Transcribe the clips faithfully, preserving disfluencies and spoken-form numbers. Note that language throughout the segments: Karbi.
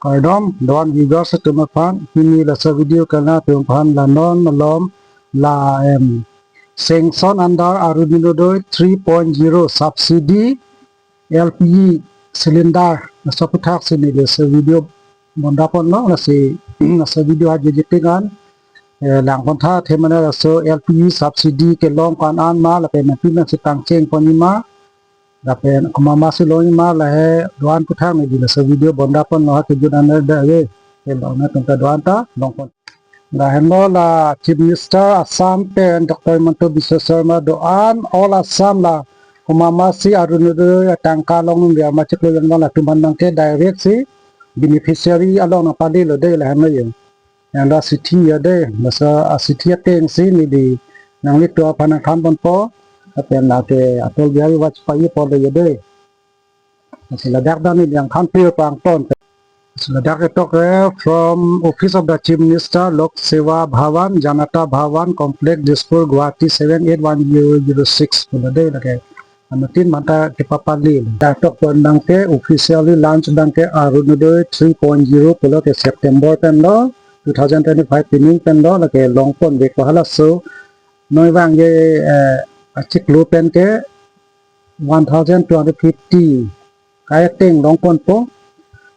Kardom, don viewers atum aphan, pini laso video ke nangtum aphan la non malom la, em, sanction under Orunodoi three point zero subsidy L P G cylinder, laso aputhak si neli laso video bonda ponlo, lasi, laso video ajoine ting an, eh, langpon tha, the mane laso L P G subsidy kelong ko-an an ma, lapen nangtum aphan si pangcheng ponji ma, lapen komat ma si longji ma, lahei do-an aputhak neli laso video bonda ponlo, ha kejut an da ave. Ke long nangtum ta do-an ta long pon. Lahenlo la Chief Minister Assam pen Doctor Himanta Biswa Sarma do-an all Assam la komat ma si Orunodoi atangka longdunver ma chiklo jonvang, latum aphan abangke direct si beneficiary along nangpadelo dei, lahenlo ye. Yang la chithi ya dei, laso achithi ateng si neli nanglitum aphan nangthan ponpo, lapen lake Atal Bihari Vajpayee ponlo ye dei. Lasi ladak ta neli nangthan pir pangton. Lasi ladak ketok ke from Office of the Chief Minister, Lok Seva Bhavan, Janata Bhavan Complex, Dispur, Guwahati seven eight one zero zero six pulo dei lake. Anuttin mata kepapali. Ladak ketok pon abangke officially launch abangke Orunodoi three point zero pulo ke September pen lo, two thousand twenty-five pining pen lo, lake long ponvek ko halaso. Noi vangve, eh, achiklo pen ke one thousand two hundred fifty kai ateng long ponpo.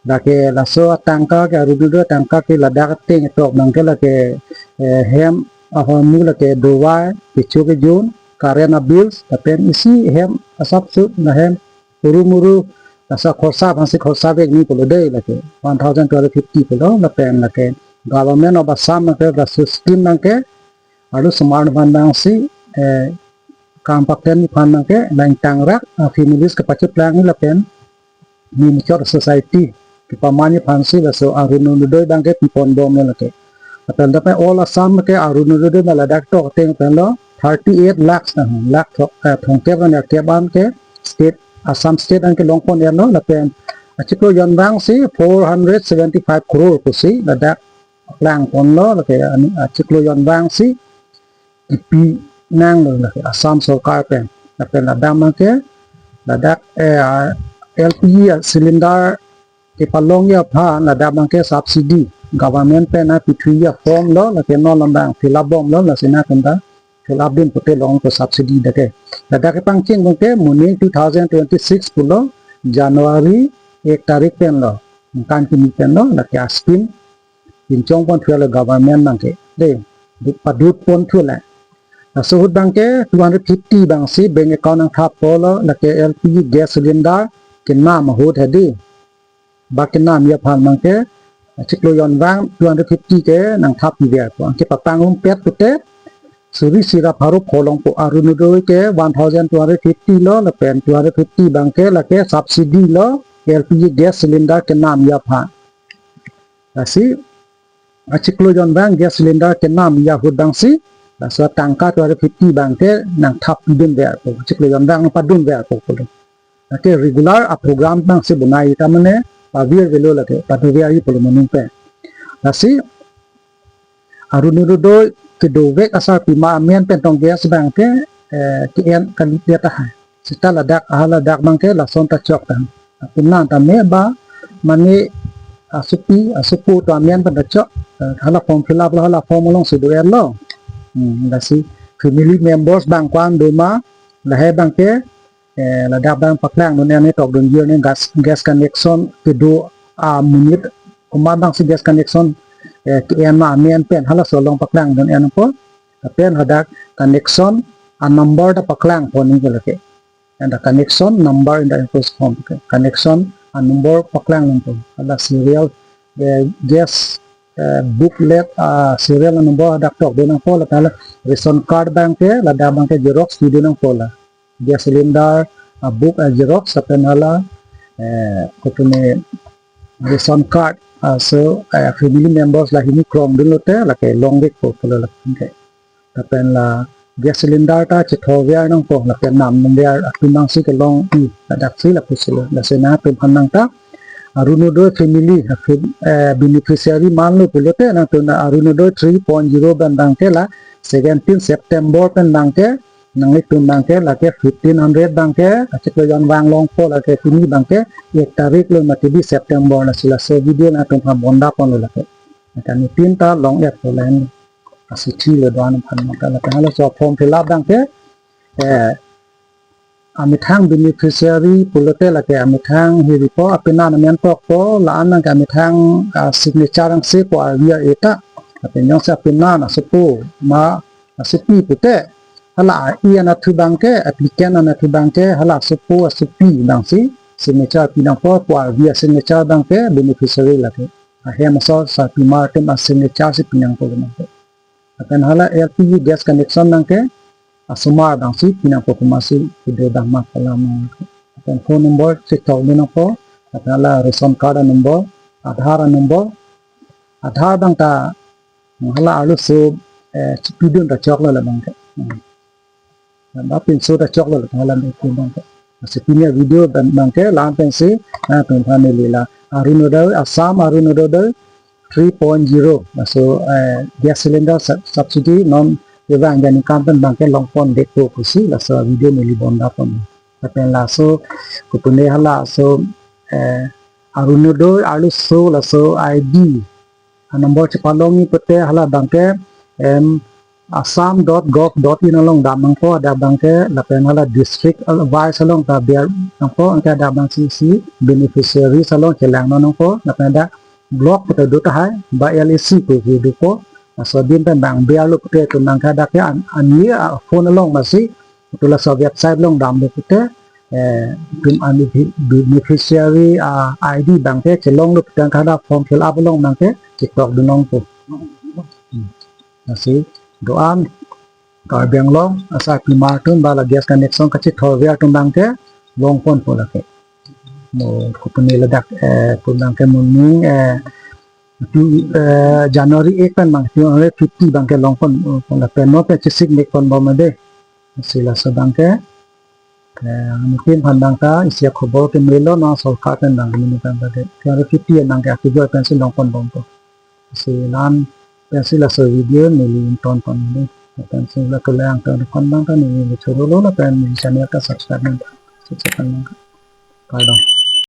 Lake laso atangka ke, Orunodoi atangka ke ladak ateng ketok abangke lake, eh, hem ahormu, lake dovai, kecho kejun, current abills, lapen isi hem asap sup, lahem uru muru, laso khorsa aphan si khorsavek ni pulo dei, lake one thousand two hundred fifty pulo, lapen lake Government of Assam lake laso scheme abangke arlosomar aphan abang si, eh, kam paklemji aphan abangke, la ingtangrak, ah, families kepacheplang lapen mimchot society kepamanji aphan si laso Orunodoi abangke piponbomlo lake. Lapen lapen all Assam ke Orunodoi ma ladak ketok ateng pen lo thirty-eight lakhs, ah, lakh thong, eh, thomkep an ya kep an ke state, Assam state an ke long pon-etlo, lapen achiklo jonvang si four hundred seventy-five crore pusi ladak lang ponlo, lake an, achiklo jonvang si kipi nanglo lake Assam sorkar pen. Lapen ladak abangke, ladak, eh, ah, L P G cylinder kepalongji aphan ladak abangke subsidy government pen nangpithuji aform lo, lake non labang fill up bomlo, lasi nangtum ta fill up dun pute longpo subsidy dak ke. Ladak kepangcheng abangke moning two thousand twenty-six pulo, January ek tarik pen lo, ningkan kimi pen lo, lake a-scheme pinchong ponthulo government abangke dei, padut ponthulo. Laso ahut abangke two hundred fifty abang si bank account nangthappo lo, lake L P G gas cylinder kenam ahut hedi. Ba kenamji aphan abangke achiklo jonvang two hundred fifty ke nangthappiverpo. Anke papangrumpet pute suri sira pharo pho longpo. Orunodoi ke one thousand two hundred fifty lo, lapen two hundred fifty abangke lake subsidy lo, L P G gas cylinder kenamji aphan. Lasi achiklo jonvang gas cylinder kenamji ahut abang si laso atangka two hundred fifty abangke nangthappidunverpo, achiklo jonvang nangpadunverpo pulo. Lake regular a-program abang si bonai, ta mane pavirvelo lake, padoverji pulo moning pen. Lasi Orunodoi kedovek asarpima amen pen tong gas abangke, eh, ke-en kalidet tahai. Seta ladak, ah, ladak abangke lason ta chok tahai. Apunan tame ba mane asopi asopo atum amen pen ta chok, eh, hala form fill up lo, hala form along si do-etlo. Hmm, lasi family members abang ko-an doma, lahei abangke, eh, ladak abang paklangdun-et, ne tokdunji ne gas, gas connection kedo amonit komat abang si gas connection, eh, ke-en ma amen pen halaso along paklangdun-etpo. Lapen hadak connection a-number ta paklang ponji lake. And the connection number in the enclosed form. Okay. Connection a-number paklangdunpo. Hala serial, eh, gas, eh, booklet, ah, serial number hadak tokdun nangpo, lapen hala ration card abangke, ladak abangke xerox pidun nangpo la. Gas cylinder a-book a-xerox lapen hala, eh, kotune ration card, ah, so, eh, family members la hini krongdun lote lake longvekpo pulo lake. Lapen la gas cylinder ta chethorver nangpo, lapen namdunver atum abang si kelong-i, ladak si lapusi lo. Lasi nangtum aphan nangta Orunodoi family, eh, beneficiary manlo pulote nangtum ta Orunodoi three point zero abang abangke la seventeen September pen abangke Nanglitum abangke lake fifteen hundred abangke kachiklo jon vanglongpo, lake pini abangke ek tarik lo mati di September, lasi laso video nangtum aphan bonda ponlo lake. Lake nelitum ta long-etpo, lain asithi lo do-an aphan maka. Lake halaso form fill up abangke, eh, amethang beneficiary pulote lake amethang hiripo, apenan amen tokpo, la-an abangke amethang, ah, signature angse ko arvi a-e ta. Lapen jongsi apenan asopo ma asopi pute, hala a-e anatthu abangke, applicant anatthu abangke hala asopo asopi abangsi signature pinangpo, ko arvi a-signature abangke beneficiary lake. Ahem asor sarpimar atum a-signature si pinangpo abangke. Lapen hala L P G gas connection abangke asomar abangsi pinangpo, komatsi kedo dam ma kalam abangke. Lapen phone number chethok dunpo, lapen hala ration card a-number, Aadhaar a-number, Aadhaar abang ta hala arloso, eh, chipidun ta choklo labangke. Hmm. Ba pinso ta choklo la hala abangke. Lasi pini a-video abangke la-an pensi, ah, nangtum aphan neli la Orunodoi, Assam Orunodoi three point zero. Laso, eh, gas cylinder sub-, subsidy non kevang aningkan pen abangke longpon detpo pusi laso video neli bonda pon. Lapen laso kopine halaso, eh, Orunodoi arloso laso I D a-number chepalongji pute hala abangke, em, assam dot gov dot in along dam nangpo, hadak abangke, lapen hala district wise along ta ber nangpo, anke hadak abangsi si beneficiaries along chelang nangpo, lapen hadak block pute do tahai, ba L A C pu pu dopo, laso adim pen abang berlo pute itum abangke hadak ke an, an ye, ah, phone along masi, itum laso website along damlo pute, eh, itum an be-, beneficiary, ah, I D abangke chelonglo pute hadak form fill up along abangke chetok dun nangpo. Hmm. Lasi do-an Karbi Anglong asarpimar atum ba la gas connection kachethorver atum abangke longponpo lake. Mo kopine ladak, eh, pu abangke mo ning, eh, tu, eh, January ek pen abang two hundred fifty abangke longpon, eh, pon lapen non pen chesik mek ponbom ade. Lasi laso abangke, eh, nelitum aphan abang ta isi akhobor ke melo, non sorkar pen abang menu pen abangke two hundred fifty abangke akejoi pensi longponbompo. Lasi la-an pensi laso video neli ingtonpon ade. Pensi la kelang ton kon abang ta neli chorolo lapen neli channel ta subscribe nang. Subscribe nang. Kardom.